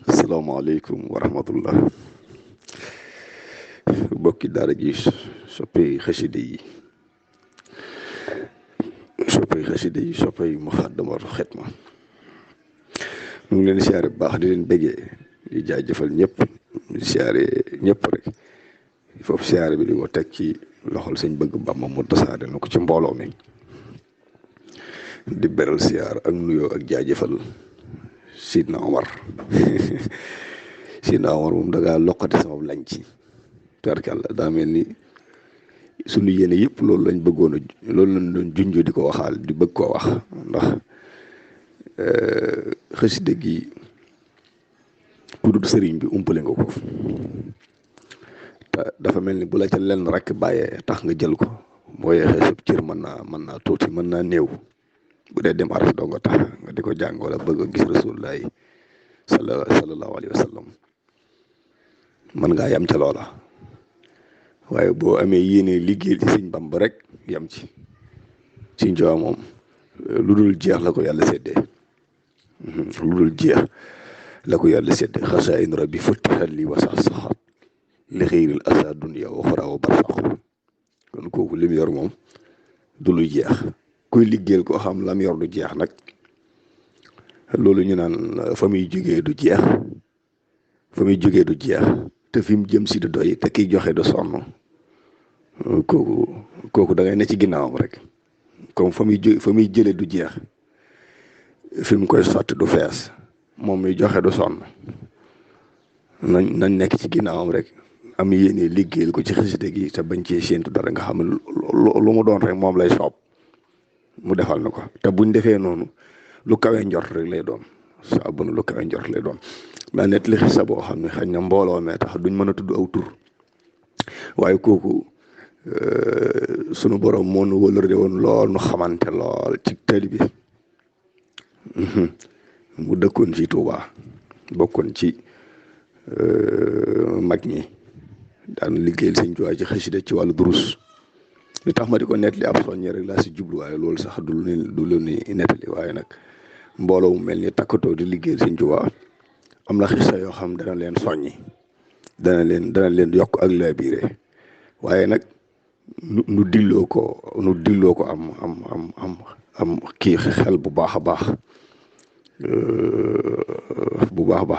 asalaamaaleykum wa rahmatullah. Bokki daara ji soppey xaside yi soppey Muxaddamatul Xidma ñu ngi leen di siyaare bu baax di leen bëggee di jaajëfal ñëpp di siyaare ñëpp rek foofu siyaare bi di ko teg ci loxol sëñ Bëgg Bàmba mu tasaare na ko ci mbooloo mi di beral siyaar ak nuyoo ak jaajëfal Sidna Omar Sidna Omar moom dangaa loqati sama lañ ci tubarkàlla daa mel ni sunu yéene yëpp loolu lañ bëggoon loolu lañ doon junj di ko waxaal di bëgg koo wax ndax xasida gi ku dul sëriñ bi umpale nga ko te dafa mel ni bu la ca lenn rek bàyyee tax nga jël ko boo yeexee sab cër mën naa tuuti mën naa néew bu dee dem aras doo nga tax nga di ko jàng wala bëgg a gis rasulullahi sallallahu alayhi wa sallam mën ngaa yam ca loola waaye boo amee yéene liggéey ci sëñ Bamba rek yam ci sëñ Tuubaa moom lu dul jeex la ko yàlla séddee lu dul jeex la ko yàlla séddee xasaa'inu rabbi futtihat li wasax saxat li xëyril asa dunya wa uxra wa barsax kon kooku lim yor moom du lu jeex kuy liggéeyal koo xam lam yor du jeex nag loolu ñu naan fa muy jógee du jeex te fi mu jëm si du doy te kiy joxe du sonn kooku da ngay ne ci ginnaawam rek comme fa muy jëlee du jeex fi mu koy sotti du fees moom muy joxe du sonn nañ nekk ci ginnaawam rek am yéene liggéeyal ko ci xasida gi te bañ cee séentu dara nga xam ne lu mu doon rek moom lay soob mu defal na ko te buñ defee noonu lu kawe njort rek lay doon saa bu lu kawe njort lay doon. daa net li xisa boo xam ne xëy na mbooloo mee tax duñ mën a tudd aw tur waaye kooku sunu borom moo nu wëlërde woon lool nu xamante lool ci tali bi mu dëkkoon ci Tuuba bokkoon ci mag ñi daan liggéeyal Sëñ Tuuba ci xasida ci wàllu durus li tax ma di ko nettali ab soññe rek laa si jublu waaye loolu sax du lu ni nettali waaye nag mbooloo mu mel ni takkatoo di liggéeyal Sëñ Tuuba am na xisa yoo xam dana leen soññi dana leen yokk ak laabiire waaye nag nu dilloo ko am kii xel bu baax a baax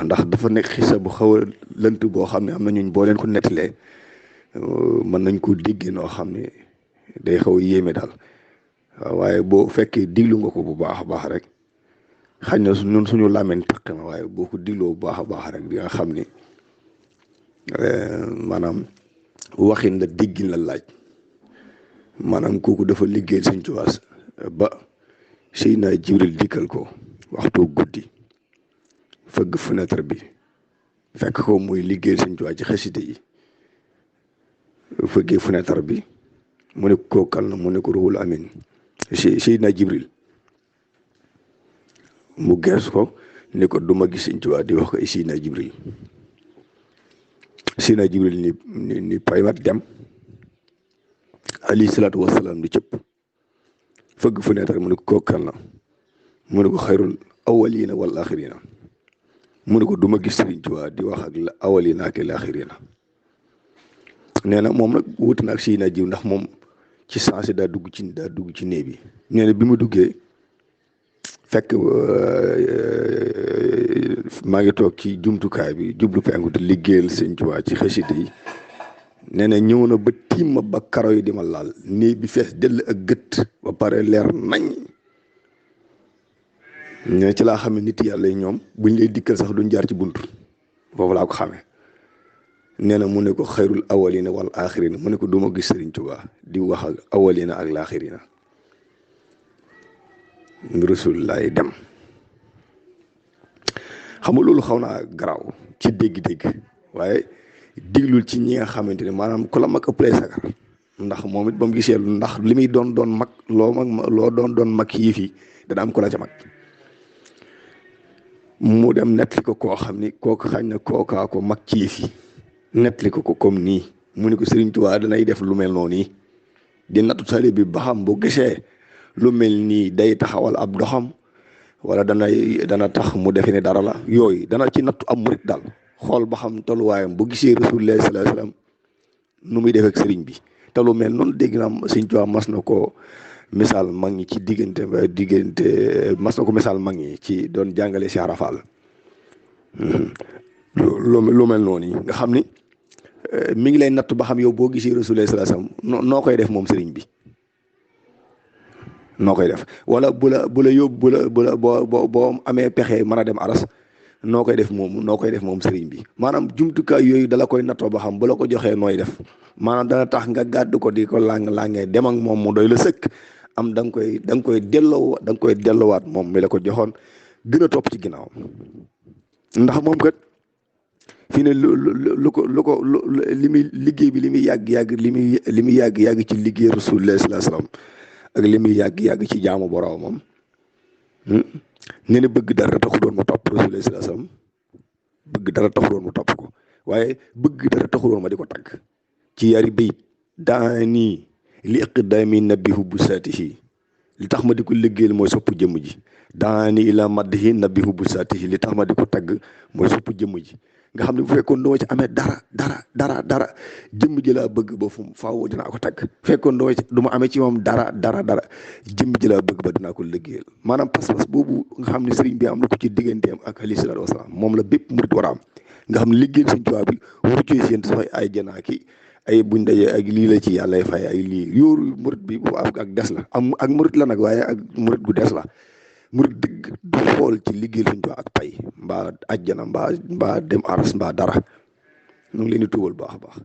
ndax dafa nekk xisa bu xaw a lënt boo xam ne am na ñuñ boo leen ko nettalee mën nañ ko déggee noo xam ne day xaw a yéeme daal waaye boo fekkee diglu nga ko bu baax a baax rek xañ na ñun suñu làmmiñ taq na waaye boo ko digloo bu baax a baax rek di nga xam ni maanaam waxin la déggin la laaj maanaam kooku dafa liggéey Sëñ Tuubaa ba Seydina Jibril dikkal ko waxtu guddi fëgg fenêtre bi fekk ko muy liggéey Sëñ Tuubaa ci xasida yi fëggee fenêtre bi mu ne ko kal na mu ne ko ruhul amin Seydina Jibril mu gees ko ni ko duma gis Sëñ Tuubaa di wax ko Seydina Jibril ni paymat dem alayhi salaatu wasalaam di cëpp fëgg fenêtre mu ne ko kookal na mu ne ko xayrul awwalina wal axirina mu ne ko duma gis Sëñ Tuubaa di wax ak awwalina ak axirina nee na moom nag wuti na ak Seydina Jibril ndax moom ci sensé daa dugg ci néeg bi nee na bi mu duggee fekk maa ngi toog ci jumtukaay bi jublu penku di liggéeyal Sëñ Tuubaa ci xasida yi nee na ñëw na ba tiim ma ba karo yi di ma laal néeg bi fees dell ak gët ba pare leer nañ ne ci laa xam ne nit yàlla yi ñoom buñ lay dikkal sax duñ jaar ci bunt foofu laa ko xamee nee na mu ne ko xayrul awalina wal axirina mu ne ko duma gis Sëriñ Tuubaa di wax ak awalina ak laaxirina Rasulullaay dem xam nga loolu xaw naa garaaw ci dégg-dégg waaye diglul ci ñi nga xamante ne maanaam ku la mag ëpp lay sagar ndax moom it ba mu gisee ndax li muy doon mag loo doon mag yii fii dana am ku la ca mag mu dem nettali ko koo xam ni kooku xañ na kookaa ko mag ci yëf yi nettali ko comme nii mu ne ko Sëriñ Tuubaa danay def lu mel noonu nii di nattu tali bi ba xam bu gisee lu mel nii day taxawal ab doxam wala dana tax mu defe ne dara la yooyu dana ci nattu am murit daal xool ba xam tolluwaayam bu gisee Rasulullah sallallahu alayhi wasallam nu muy def ak sëriñ bi te lu mel noonu dégg naa Sëriñ Tuubaa mas na ko misaal mag ñi ci diggante mas na ko misaal mag ñi ci doon jàngale si Arafal lu mel noonu yi nga xam ni mi ngi lay natt ba xam yow boo gisee Rasulullah sallallahu alayhi wasallam noo koy def moom sëriñ bi noo koy def wala bu la yóbbu bu la boo amee pexe mën a dem aras noo koy def moom sëriñ bi maanaam jumtukaay yooyu dala koy nattoo ba xam bu la ko joxee nooy def maanaam dana tax nga gàddu ko di ko langee dem ak moom mu doy la sëkk am da nga koy delloowaat moom mi la ko joxoon gën a topp ci ginnaaw ndax moom kat fii ne lu ko li muy liggéey bi li muy yàgg ci liggéey Rasulullah sallallahu alayhi wasallam ak li muy yàgg ci jaamu boroomam nee na bëgg dara taxu doon mu topp Rasulullah sallallahu alayhi wasallam bëgg dara taxu doon mu topp ko waaye bëgg dara taxu doon ma di ko tagg ci yari bayit daani li iqdaami nabi hubbu saatihi li tax ma di ko liggéeyal mooy sopp jëmm ji daani ila maddihi nabi hubbu saatihi li tax ma di ko tagg mooy sopp jëmm ji nga xam ne bu fekkoon doo ci amee dara jëmm ji laa bëgg ba fu faaw dinaa ko tagg fekkoon du ma amee ci moom dara jëmm ji laa bëgg ba dinaa ko liggéeyal maanaam pas-pas boobu nga xam ne sëriñ bi am na ko ci digganteem ak alayhi salaatu wasalaam moom la bépp murit war a am nga xam ne liggéeyal Sëriñ Tuubaa bi waru ci seen sax ay janaa ki ay buñ dajee ak lii la ci yàlla fay ay lii yóoru murit bi bu ak des la ak murit la nag waaye ak murit gu des la murit dëgg du xool ci liggéeyal Sëriñ Tuubaa ak pay mbaa ajjana mbaa dem aras mbaa dara ñu ngi leen di tuubal baax a baax